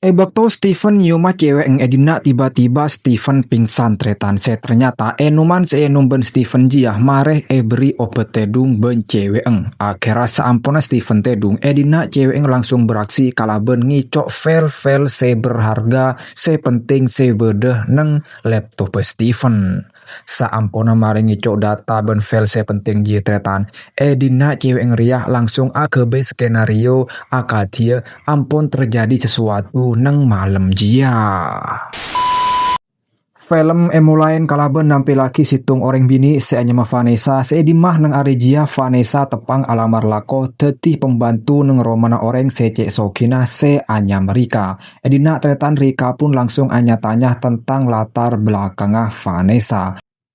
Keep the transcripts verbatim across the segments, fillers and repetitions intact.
È bâkto Steven nyèyoma cèwè'eng è dinna', tiba-tiba Steven pingsan, tarètan. Sè ternyata ènoman sè ènom bân Steven jiyâ marè èberri' obhât tèdung bân cèwè'eng. Akhèrra saamponna Steven tèdung, è dinna' cèwè'eng langsung beraksi kalabân ngèco' file-file sè berharga, sè penting sè bâdâ neng laptop Steven. Saamponna marè ngèco' data bân file sè penting jiyâ, tarètan, è dinna' cèwè'eng rèya langsung aghâbây skenario akadhiyâ ampon terjadi sesuatu neng malem jiyâ. Film èmolaè kalabân nampèllaghi sèttong orèng binè' sè anyama Vanessa, sè è dimma neng arè jiyâ Vanessa teppa'na alamar lako dhâddhi pembantu neng romana orèng sè cè' soghina sè anyama Rika. È dinna' tarètan Rika pun langsung anya-tanya tentang latar belakangnga Vanessa.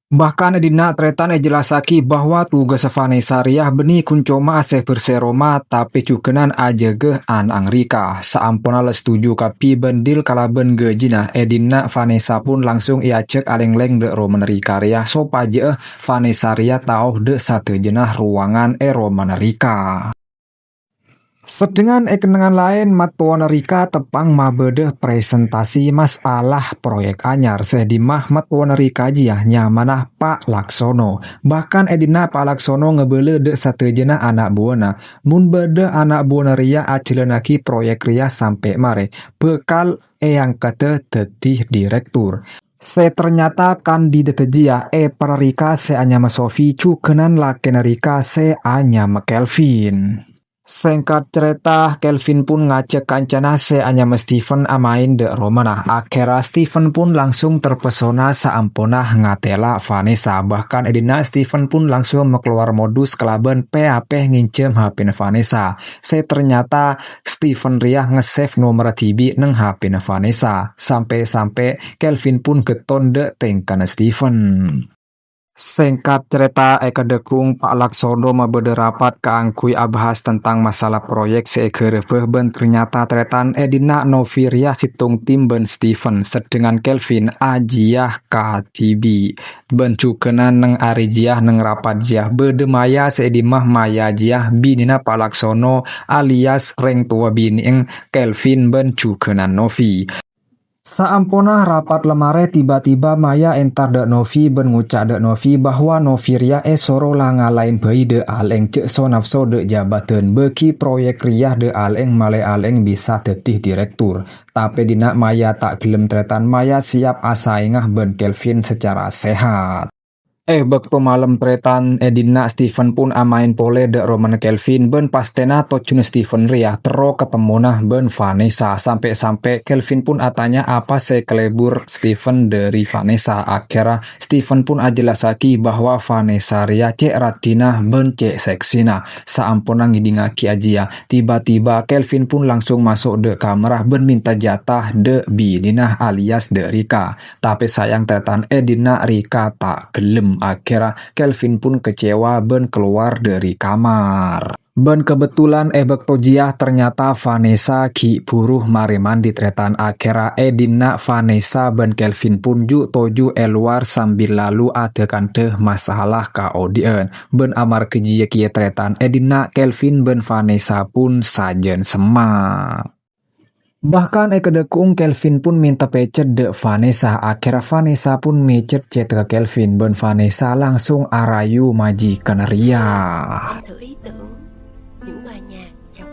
Bahkan è dinna' tarètan èjellassaghi bahwa tugas Vanessa rèya bânnè ghun coma asè-bersè roma, tapè jhughânan ajâgâ ana'na Rika. Saamponna la setuju kabbhi bân deal kalabân ghâjina, è dinna' Vanessa pun langsung èajhâk alèng-lèng dâ' romana Rika rèya, sopajâ'â Vanessa rèya tao dâ' sadhâjâna rowangan è romana Rika. Sedhengan è kennengngan laèn, mattowana Rika teppa'na mabâdâ presentasi masalah proyek anyar, sè è dimma mattowana Rika jiyâ nyamana Pa' Laksono. Bahkan è dinna' Pa' Laksono ngabâlâ dâ' sadhâjâna ana' buwâna, mon bâdâ ana' buwâna rèya ajhâlannaghi proyek rèya sampè' marè, bhâkal èangkadhâ dhâddhi direktur. Sè ternyata kandidhât jiyâ èpèra Rika sè anyama Sofi, jhughânan lakèna Rika sè anyama Kelvin. Sèngkat carèta, Kelvin pun ngajhâk kancana sè anyama Steven amaèn dâ' romana. Akhèrra Steven pun langsung terpesona saamponna ngatèla Vanessa. Bahkan è dinna' Steven pun langsung makalowar modus kalabân pè-apè ngènjhâm H P-na Vanessa. Sè ternyata Steven rèya nge-save nomerra dhibi' neng H P-na Vanessa. Sampè'-sampè' Kelvin pun ghetton dâ' tèngkana Steven. Sèngkat carèta, è Kadhâgung Pa' Laksono mabâdâ rapat kaangghuy abahas tentang masalah proyek sè èghârâbhâ bân ternyata tarètan è dinna' Novi rèya sèttong tim bân Steven, sedhengan Kelvin ajiyâ kadhibi'. Bân jhughânan neng arè jiyâ neng rapat jiyâ bâdâ Maya sè è dimma Maya jiyâ binèna Pa' Laksono alias rèng towa binè'na Kelvin bân jhughânan Novi. Saamponna rapat la marè, tiba-tiba Maya entar dâ' Novi bân ngoca' dâ' Novi bahwa Novi rèya èsoro la ngalaèn bhâi dâ' alèng, jhâ' so-nafso dâ' jabâdhân, bâgi proyek rèya dâ' alèng malè alèng bisa dhâddhi direktur. Tapè dinna' Maya ta' ghellem tarètan, Maya siap asaènga bân Kelvin sacara sehat. È bâkto malem tarètan, è dinna' Steven pun amaèn polè dâ' romana Kelvin, bân pastèna tojjhuna Steven rèya terro katemmona bân Vanessa. Sampè'-sampè' Kelvin pun atanya apa sè kalebur Steven dâri Vanessa. Akhèrra Steven pun ajellassaghi bahwa Vanessa rèya cè' raddhinna bân cè' seksina. Saamponna ngèdingngaghi ajiyâ, tiba-tiba Kelvin pun langsung maso' dâ' kamarra bân mènta jatah dâ' binèna alias dâ' Rika. Tapè sayang tarètan è dinna' Rika ta' ghellem. Akhèrra Kelvin pun kecewa bân kalowar dâri kamar. Bân kabhendherrân è bâkto jiyâ ternyata Vanessa ghi' buru marè mandi tarètan. Akhèrra è dinna' Vanessa bân Kelvin pun ju'-toju' è lowar sambil lalu adhâ-kandhâ masalah kaodi'ân. Bân amarghâ jiyâ kèya tarètan è dinna' Kelvin bân Vanessa pun sajân semma'. Bahkan è Kadhâgung Kelvin pun mènta pècèt dâ' Vanessa. Akhèrra Vanessa pun mècèt chatdhâ Kelvin bân Vanessa langsung arayu majikanna rèya.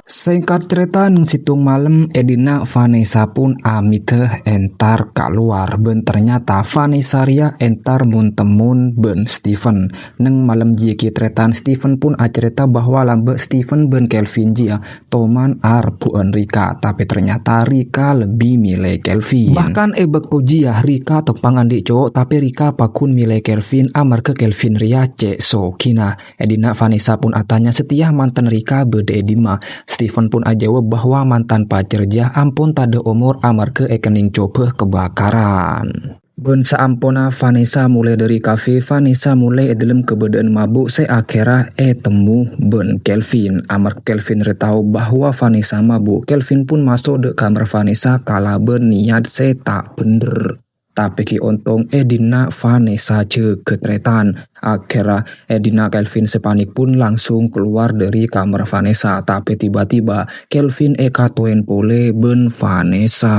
Sèngkat carèta, neng sèttong malem è dinna' Vanessa pun amèdhâ entar kalowar bân ternyata Vanessa rèya entar mon-temmon bân Steven. Neng malem jiyâ kèya tarètan Steven pun acarèta bahwa lambâ' Steven bân Kelvin jiyâ toman arebbhu'ân Rika, tapè ternyata Rika lebbi mèlè Kelvin. Bahkan è bâkto jiyâ Rika teppa'na andi' cowo', tapè Rika pagghun mèlè Kelvin amarghâ Kelvin rèya cè' soghina. È dinna' Vanessa pun atanya satèya mantan Rika bâdâ è dimma. Steven pun ajâwâb bahwa mantan pacar jiyâ ampon tadâ' omor amarghâ èkennèng cobhâ kabhâkaran. Bân saamponna Vanessa molè dâri kafe, Vanessa molè è dâlem kabâdâ'ân mabu' sè akhèrra ètemmo bân Kelvin. Amarghâ Kelvin rèya tao bahwa Vanessa mabu', Kelvin pun maso' dâ' kamar Vanessa kalabân niyat sè ta' bhendher. Tapè ghi' ontong è dinna' Vanessa jâgâ tarètan. Akhèrra è dinna' Kelvin sè panik pun langsung kalowar dâri kamar Vanessa. Tapè tiba-tiba Kelvin èkatowèn polè bân Vanessa.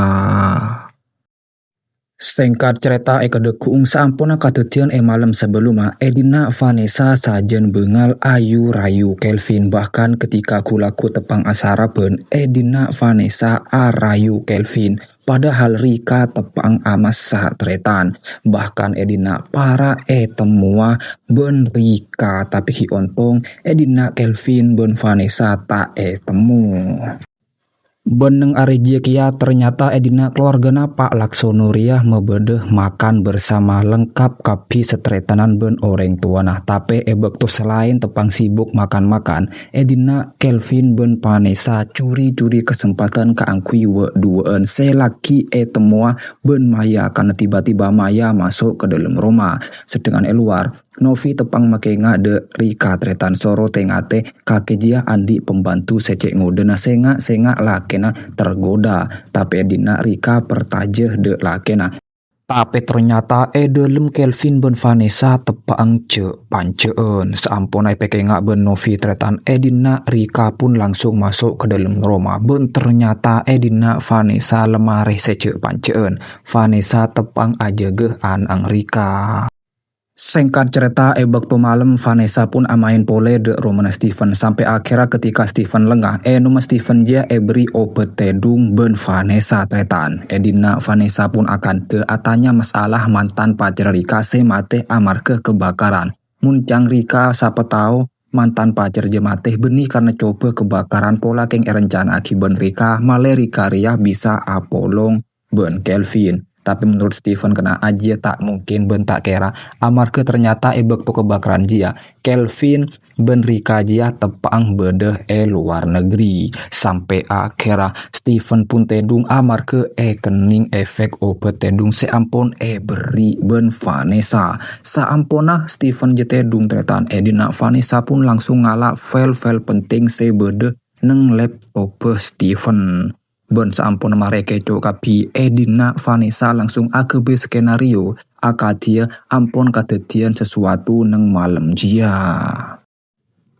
Sèngkat carèta, è kadhâggu'ung saamponna kadhâddhiyân è malem sabellumma, è dinna' Vanessa sajân bângal ayu-rayu Kelvin. Bahkan ketika ghu-lagghu teppa'na asarabân, è dinna' Vanessa arayu Kelvin. Padahal Rika teppa'na amassa tarètan. Bahkan è dinna' para' ètemmowa bân Rika, tapè ghi' ontong è dinna' Kelvin bân Vanessa ta' ètemmo. Bân neng arè jiyâ kèya, ternyata è dinna' kalowarghâna Pa' Laksono rèya mabâdâ makan bersama lengkap kabbhi sataretanan bân orèng towana. Tapè è bâkto sè laèn teppa'na sibuk makan-makan, è dinna' Kelvin bân Vanessa curi-curi kasempadhân kaangghuy wâ'-duwâ'ân sè laghi ètemmowa bân Maya, karna tiba-tiba Maya maso' ka dâlem roma. Sedangkan è lowar, Novi teppa'na makènga' dâ' Rika tarètan, soro tè-ngatè kakè jiyâ andi' pembantu sè cè' ngodâna, "Sènga', sènga', lakèna tergoda." Tapè è dinna' Rika parcajâ dâ' lakèna. Tapè ternyata è dâlem Kelvin bân Vanessa teppa'na jhâ'-panjhâ'ân. Saamponna èpakènga' bân Novi tarètan, è dinna' Rika pun langsung maso' ka dâlem roma. Bân ternyata è dinna' Vanessa la marè sè jhâ'-panjhâ'ân. Vanessa teppa'na ajâgâ ana'na Rika. Sèngkat carèta, è bâkto malem, Vanessa pun amaèn polè dâ' romana Steven, sampè' akhèrra ketika Steven lengnga, ènomma Steven jiyâ èberri' obhât tèdung bân Vanessa tarètan. È dinna' Vanessa pun akanta atanya masalah mantan pacarra Rika sè matè amarghâ kebakaran. Mon ca'na Rika, sapa tao mantan pacar jiyâ matè bânnè karna cobâ kebakaran pola kèng èrencana'aghi bân Rika, malè Rika rèya bisa apolong bân Kelvin. Tapè menurut Steven, kennengnganna jiyâ ta' mungkin bân ta' kèra, amarghâ ternyata è bâkto kebakaran jiyâ, Kelvin bân Rika jiyâ teppa'na bâdâ è lowar negeri. Sampè' akhèrra Steven pun tèdung amarghâ èkennèng efek obhât tèdung sè ampon èberri' bân Vanessa. Saamponna Steven jiyâ tèdung tarètan, è dinna' Vanessa pun langsung ngala' file-file penting sè bâdâ neng laptoppa Steven. Bân saamponna marè kèco' kabbhi, è dinna' Vanessa langsung aghâbây skenario akadhiyâ ampon kadhâddhiyân sasuatu neng malem jiyâ.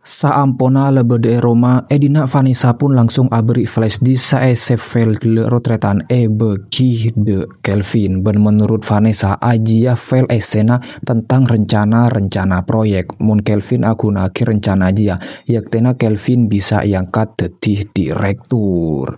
Saamponna la bâdâ è roma, è dinna' Vanessa pun langsung aberri' flash disk sè èssè file ghellâ' rowa tarètan èbâghi dâ' Kelvin. Bân menurut Vanessa, ajiyâ file èssèna tentang rencana-rencana proyek. Mon Kelvin aghuna'aghi rencana jiyâ, yâ, artèna Kelvin bisa èangkat dhâddhi direktur.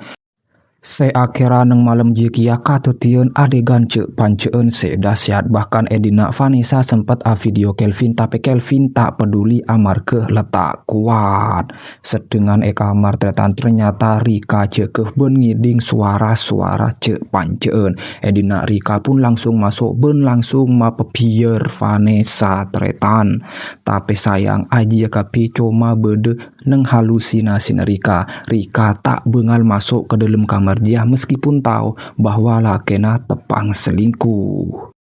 Sè akhèrra neng malem jiyâ kèya kadhâddhiyân adegan jhâ'-panjhâ'ân sè dahsyat. Bahkan è dinna' Vanessa sempet avideo Kelvin, tapè Kelvin ta' peduli amarghâ la ta' kowat. Sedangkan è kamar tarètan, ternyata Rika jâgâ bân ngèdhing sowara-sowara jhâ'-panjhâ'ân. È dinna' Rika pun langsung maso' bân langsung mapebbiyâr Vanessa tarètan. Tapè sayang, ajiyâ kabbhi coma bâdâ neng halusinasina Rika. Rika ta' bângal maso' ka dâlem kamar jiyâ meskipun tao bahwa lakèna teppa'na selingkuh.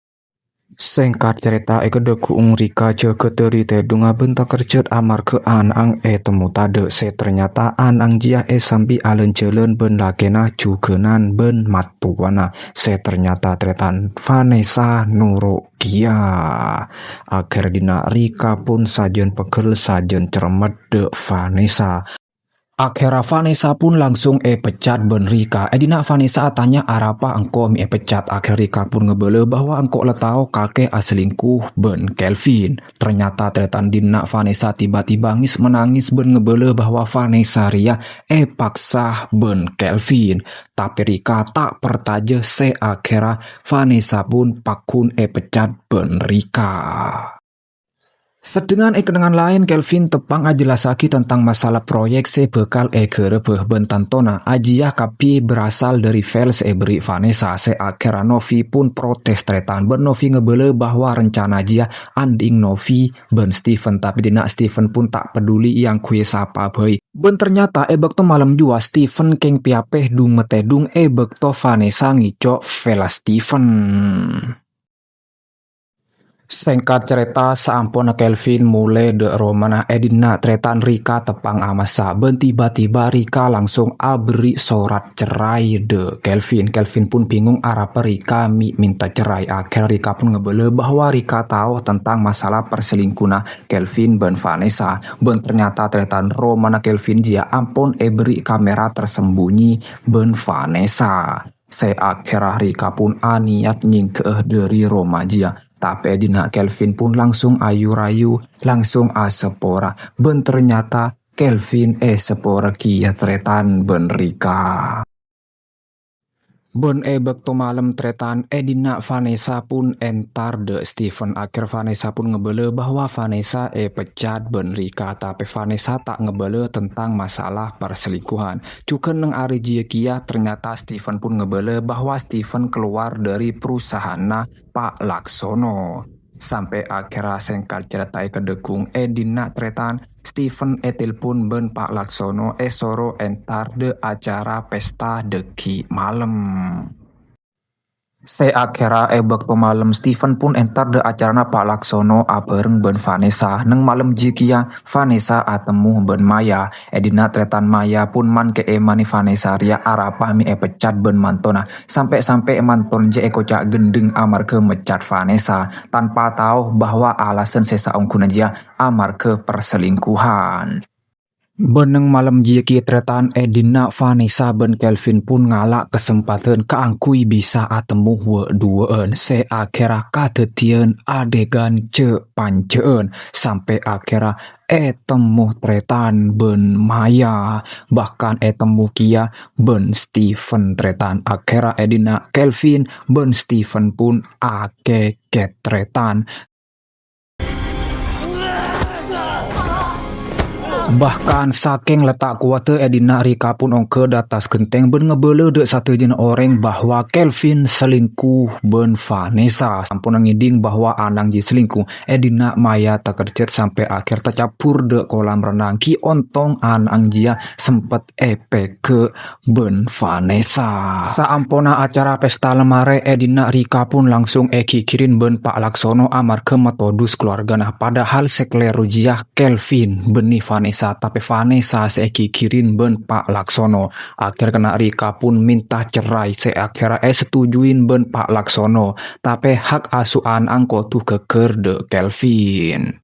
Sèngkat carèta, è kadhâggu'ung Rika jâgâ dâri tèdungnga bân takerjhât amarghâ ana'na ètemmo tadâ', sè ternyata ana'na jiyâ èsambi alân-jhâlân bân lakèna jhughânan bân mattowana, sè ternyata tarètan Vanessa noro' kèya. Akhèrra dinna' Rika pun sajân pegghel, sajân cermet dâ' Vanessa. Akhèrra Vanessa pun langsung èpecat bân Rika. È dinna' Vanessa atanya, "Arapa engko' mè' èpecat?" Akhèrra Rika pun ngabâlâ bahwa engko' la tao kakè aselingkuh bân Kelvin. Ternyata tarètan dinna' Vanessa tiba-tiba ngis-menangis bân ngabâlâ bahwa Vanessa rèya èpaksa bân Kelvin. Tapè Rika ta' parcajâ sè akhèrra Vanessa pun pagghun èpecat bân Rika. Sedangkan è kennengngan laèn, Kelvin teppa'na ajellassaghi tentang masalah proyek sè bhâkal èghârâbhâ bân tantona ajiyâ kabbhi berasal dâri file sè èberri' Vanessa. Sè akhèrra Novi pun protes tarètan, bân Novi ngabâlâ bahwa rencana jiyâ andi'na Novi bân Steven, tapè dinna' Steven pun ta' peduli èangghuy sapa bhâi. Bân ternyata è bâkto malem jiyâ, Steven kèng pèyapè dhung-matèdhung è bâkto Vanessa ngèco' file Steven. Sèngkat carèta, saamponna Kelvin molè dâ' romana, è dinna' tarètan Rika teppa'na amassa, bân tiba-tiba Rika langsung aberri' sorat cerai dâ' Kelvin. Kelvin pun bingung arapa Rika mè' mènta cerai. Akhèrra Rika pun ngabâlâ bahwa Rika tao tentang masalah perselingkuhanna Kelvin bân Vanessa. Bân ternyata tarètan romana Kelvin jiyâ ampon èberri' kamera tersembunyi bân Vanessa. Sè akhèrra Rika pun anèyat nyèngghâ'â dâri roma jiyâ. Tapè è dinna' Kelvin pun langsung ayu-rayu, langsung asapora. Bân ternyata Kelvin èsapora kèya tarètan bân Rika. Bân è bâkto malem tarètan è dinna' Vanessa pun entar dâ' Steven. Akhèr Vanessa pun ngabâlâ bahwa Vanessa èpecat bân Rika, tapè Vanessa ta' ngabâlâ tentang masalah perselingkuhan. Jhughân neng arè jiyâ kèya, ternyata Steven pun ngabâlâ bahwa Steven kalowar dâri perusahaanna Pa' Laksono. Sampè' akhèrra sèngkat carèta èkadhukung è dinna' tarètan, Steven ètelpon bân Pa' Laksono èsoro entar dâ' acara pesta dhâggi' malem. Sè akhèrra è bâkto malem, Steven pun entar dâ' acarana Pa' Laksono abhâreng bân Vanessa. Neng malem jiyâ kèya, Vanessa atemmo bân Maya. È dinna' tarètan Maya pun man-kè'èmanè Vanessa rèya arapa mè' èpecat bân mantona. Sampè'-sampè' mantona jiyâ èkoca' ghendheng amarghâ mecat Vanessa, tanpa tao bahwa alasan sè saongghuna jiyâ amarghâ perselingkuhan. Bân neng malem jiyâ kèya tarètan è dinna' Vanessa bân Kelvin pun ngala' kasempadhân kaangghuy bisa atemmo wâ'-duwâ'ân, sè akhèrra kadhâddhiyân adegan jhâ'-panjhâ'ân, sampè' akhèrra ètemmo tarètan bân Maya, bahkan ètemmo kèya bân Steven tarètan. Akhèrra è dinna' Kelvin bân Steven pun akèkèt tarètan. Bahkan sakèng la ta' kowadhâ è dinna' Rika pun ongghâ dâ' attas ghentèng bân ngabâlâ dâ' sadhâjâna orèng bahwa Kelvin selingkuh bân Vanessa. Samponna ngèdhing bahwa ana'na jiyâ selingkuh, è dinna' Maya takerjhât sampè' akhèr tacabbhur dâ' kolam renang, ghi' ontong ana'na jiyâ sempet èpèghâ' bân Vanessa. Saamponna acara pesta lem arè è dinna' Rika pun langsung èghighiri bân Pa' Laksono amarghâ matodus kalowargana, padahal sè kalèro jiyâ Kelvin bânnè Vanessa, tapè Vanessa sè èghighiri bân Pa' Laksono. Akhèr kènè' Rika pun mènta cerai sè akhèrra èsetujuin bân Pa' Laksono, tapè hak asu ana'na kodhu ghâggâr dâ' Kelvin.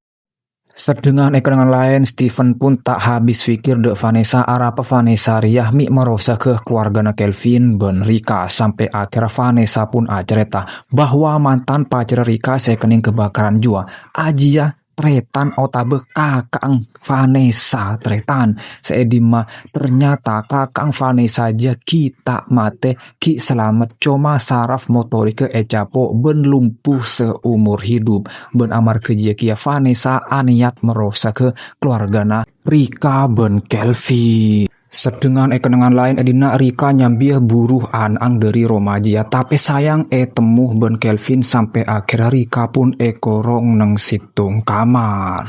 Sedhengngan è kennengngan laèn, Steven pun ta' habis pèkkèr dâ' Vanessa, arapa Vanessa rèya mè' marosaghâ kalowargana Kelvin bân Rika, sampè' akhèr Vanessa pun acarèta bahwa mantan pacarra Rika sè kennèng kabhâkaran jiyâ, ajiyâ tarètan otabâ kaka'na Vanessa tarètan. Sè è dimma ternyata kaka'na Vanessa jiyâ ghi' ta' matè, ghi' salamet, coma saraf motorikka ècapo' bân lumpuh seumur hidup. Bân amarghâ jiyâ kèya Vanessa anèyat marosaghâ kalowargana Rika bân Kelvin. Sedhengngan è kennengngan laèn è dinna' Rika nyambiyâ buru ana'na dâri roma jiyâ, tapè sayang ètemmo bân Kelvin sampè' akhèr Rika pun èkorong neng sèttong kamar.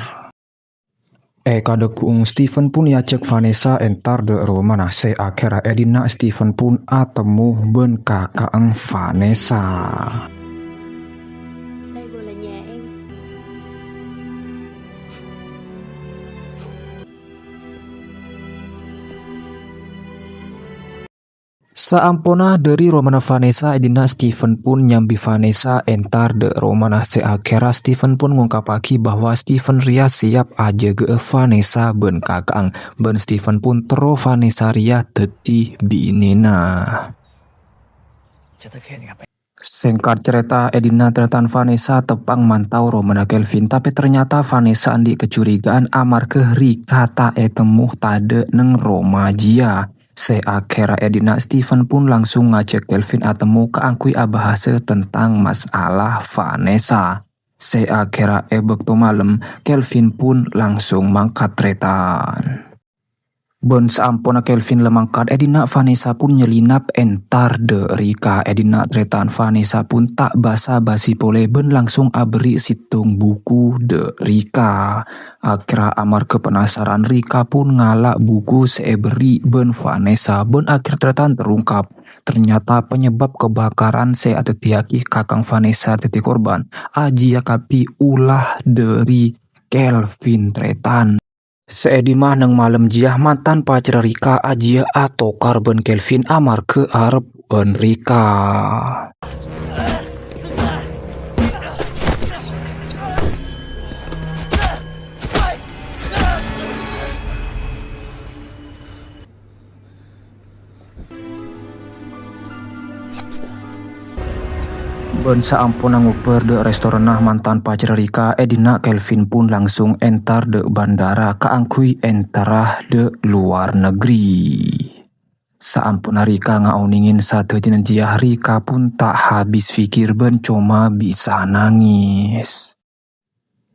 È kadhâkku'ung Steven pun èajhâk Vanessa entar dâ' romana, sè akhèrra è dinna' Steven pun atemmo bân kaka'na Vanessa. Saamponna dâri romana Vanessa è dinna' Steven pun nyambi Vanessa entar dâ' romana, sè akhèrra Steven pun ngongkappaghi bahwa Steven rèya siap ajâgâ'â Vanessa bân kaka'na, bân Steven pun terro Vanessa rèya dâddhi binèna. Sèngkat carèta, è dinna' tarètan Vanessa teppa'na mantao romana Kelvin, tapè ternyata Vanessa andi' kacurigaan amarghâ Rika ta' ètemmo tadâ' neng roma jiyâ. Sè akhèrra è dinna' Steven pun langsung ngajhâk Kelvin atemmo kaangghuy abahasa tentang masalah Vanessa. Sè akhèrra è bâkto malem, Kelvin pun langsung mangkat tarètan. Bân saamponna Kelvin la mangkat, è dinna' Vanessa pun nyelinap entar dâ' Rika. È dinna' tarètan Vanessa pun ta' basa-basi polè bân langsung aberri' sèttong buku dâ' Rika. Akhèrra amarghâ penasaran, Rika pun ngala' buku sè èberri' bân Vanessa, bân akhèrra tarètan terungkap. Ternyata penyebab kebakaran sè adhâddhiyâghi kakang Vanessa dhâddhi korban, ajiyâ kabbhi ola dâri Kelvin tarètan. Sè è dimma neng malem jiyâ mantan pacarra Rika ajiyâ atokar bân Kelvin amarghâ arep bân Rika. Bân saamponna ngobbhâr dâ' restoranna mantan pacarra Rika, è dinna' Kelvin pun langsung entar dâ' bandara kaangghuy entara dâ' luar negeri. Saamponna Rika ngaonèngè sadhâjâna jiyâ, Rika pun ta' habis pikir bân coma bisa nangès.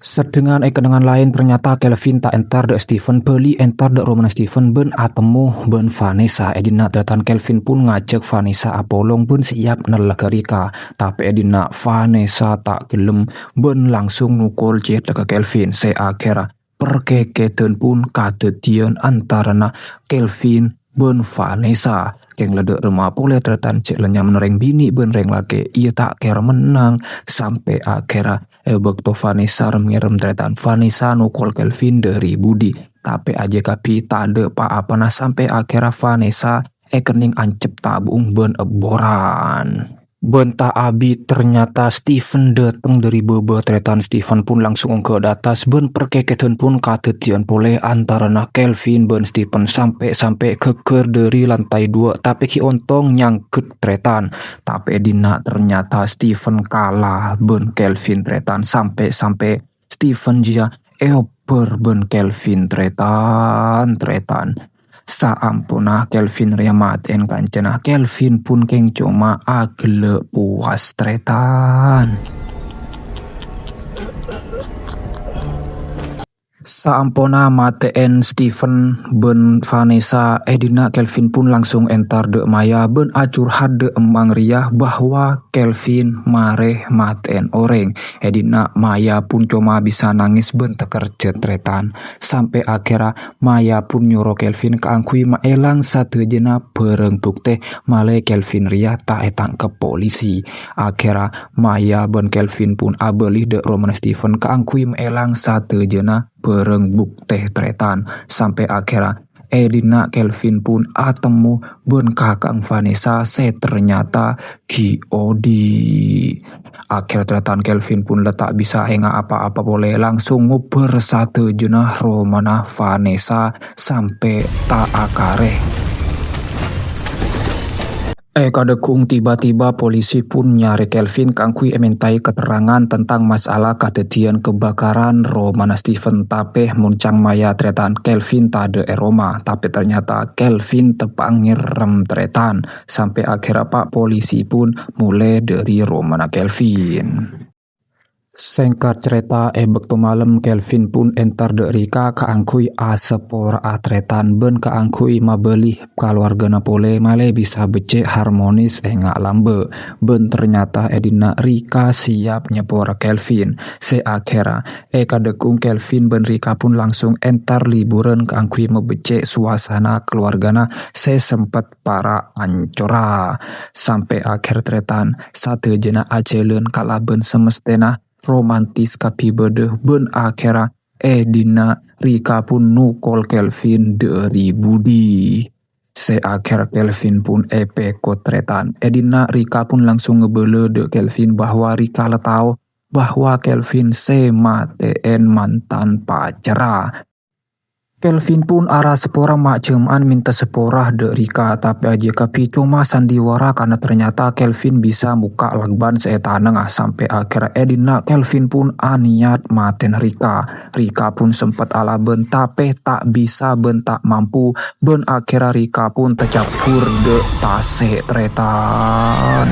Sedhengan è kennengngan laèn, ternyata Kelvin ta' entar dâ' Steven, bâli entar dâ' romana Steven bân atemmo bân Vanessa. È dinna' tarètan Kelvin pun ngajhâk Vanessa apolong bân siap nellèghâ Rika. Tapè è dinna' Vanessa ta' ghellem bân langsung nokol cèthagghâ Kelvin, sè akhèrra perkèkèdhân pun kadhâddhiyân antarana Kelvin bân Vanessa. Kèng la dâ' remma polè tarètan, cè' la nyamana rèng binè' bân rèng lakè', iyâ ta' kèra mennang. Sampè' akhèrra è bâkto Vanessa rem-ngèrem tarètan, Vanessa nokol Kelvin dâri budi. Tapè ajiyâ kabbhi tadâ' pa-apana, sampè' akhèrra Vanessa èkennèng ancep tabu'ung bân ebbhârân. Bân ta' abit, ternyata Steven dâteng dâri bâbâ tarètan. Steven pun langsung ongghâ dâ' attas bân perkèkèdhân pun kadhâddhiyân polè antarana Kelvin bân Steven, sampè'-sampè' ghâggâr dâri lantai duwâ', tapè ghi' ontong nyangghut tarètan. Tapè è dinna' ternyata Steven kala bân Kelvin tarètan, sampè'-sampè' Steven jiyâ èobbhâr bân Kelvin tarètan, tarètan. Saamponna Kelvin rèya matè'èn kancana, Kelvin pun kèng coma aghellâ' powas tarètan. Saamponna matè'èn Steven bân Vanessa, è dinna' Kelvin pun langsung entar dâ' Maya bân acurhat dâ' emma'na rèya bahwa Kelvin marè matè'èn orèng. È dinna' Maya pun coma bisa nangès bân takerjhât tarètan. Sampè' akhèrra Maya pun nyoro Kelvin kaangghuy maèlang sadhâjâna bhârâng buktè, malè Kelvin rèya ta' ètangkep polisi. Akhèrra Maya bân Kelvin pun abâli dâ' romana Steven kaangghuy maèlang sadhâjâna bhârâng buktè tarètan. Sampè' akhèrra è dinna' Kelvin pun atemmo bân kaka'na Vanessa sè ternyata ghi' odi'. Akhèrra tarètan Kelvin pun la ta' bisa ènga' apa-apa polè, langsung ngobbhâr sadhâjâna romana Vanessa sampè' ta' akarè. È kadhâggung tiba-tiba polisi pun nyarè Kelvin kaangghuy èmèntaè katerrangan tentang masalah kadhâddhiyân kebakaran romana Steven. Tapè mon ca'na Maya tarètan, Kelvin tadâ' è roma, tapè ternyata Kelvin teppa'na ngèrem tarètan. Sampè' akhèrra pa' polisi pun molè dâri romana Kelvin. Sèngkat carèta, è bâkto malem Kelvin pun entar dâ' Rika kaangghuy asapora'a tarètan bân kaangghuy mabâli kalowargana polè malè bisa beccè' harmonis ènga' lambâ'. Bân ternyata è dinna' Rika siap nyapora Kelvin. Sè akhèrra, è kadhâggung Kelvin bân Rika pun langsung entar liburan kaangghuy mabeccè' suasana kalowargana sè sempet para' ancora. Sampè' akhèr tarètan, sadhâjâna ajhâlân kalabân samastèna romantis kabbhi bâdâ bân akhèrra è dinna' Rika pun nokol Kelvin dâri budi. Sè akhèr Kelvin pun èpèkot tarètan. È dinna' Rika pun langsung ngabâlâ dâ' Kelvin bahwa Rika la tao bahwa Kelvin sè matè'èn mantan pacarra. Kelvin pun arassa pora ma' jhâma'an mènta sapora dâ' Rika, tapè ajiyâ kabbhi coma sandiwara karna ternyata Kelvin bisa mokka' lakban sè ètanangnga. Sampè' akhèrra è dinna' Kelvin pun anèyat matèna Rika. Rika pun sempet alabân, tapè ta' bisa bân ta' mampu, bân akhèrra Rika pun tacabbhur dâ' tasè' tarètan.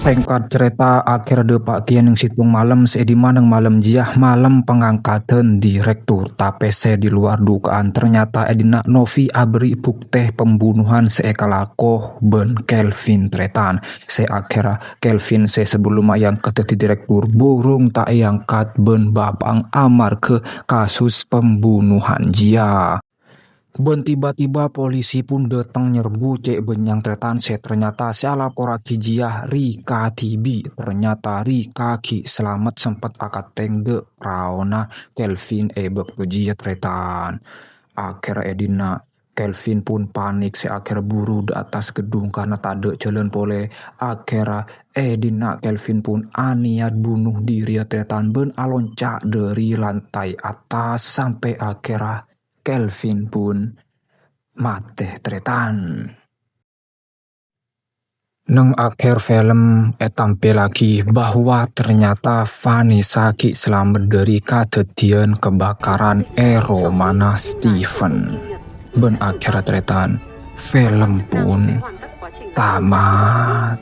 Sèngkat carèta, akhèrra dâpa' kèya neng sèttong malem sè è dimma neng malem jiyâ malem pangangkadhân direktur. Tapè sè di luar dugaan, ternyata è dinna' Novi aberri' buktè pembunuhan sè èkalako bân Kelvin, tarètan. Sè akhèrra Kelvin sè sabellumma èangkat dhâddhi direktur, burung ta' èangkat bân bapa'na amarghâ kasus pembunuhan jiyâ. Bân tiba-tiba polisi pun dâteng nyerbu cè' bânnyang tarètan sè ternyata sè alaporraghi jiyâ Rika dhibi'. Ternyata Rika ghi' salamet sempet akatèng dâ' raona Kelvin è bâkto jiyâ tarètan. Akhèrra è dinna' Kelvin pun panik sè akhèrra buru dâ' attas ghedung karna tadâ' jhâlân polè. Akhèrra è dinna' Kelvin pun anèyat bunuh diri tarètan bân alonca' dâri lantai attas sampè' akhèrra Kelvin pun matè tarètan. Neng akhèr film ètampèllaghi bahwa ternyata Vanessa ghi' salamet dâri kadhâddhiyân kabhâkaran è romana Steven. Bân akhèrra tarètan, film pun tamat.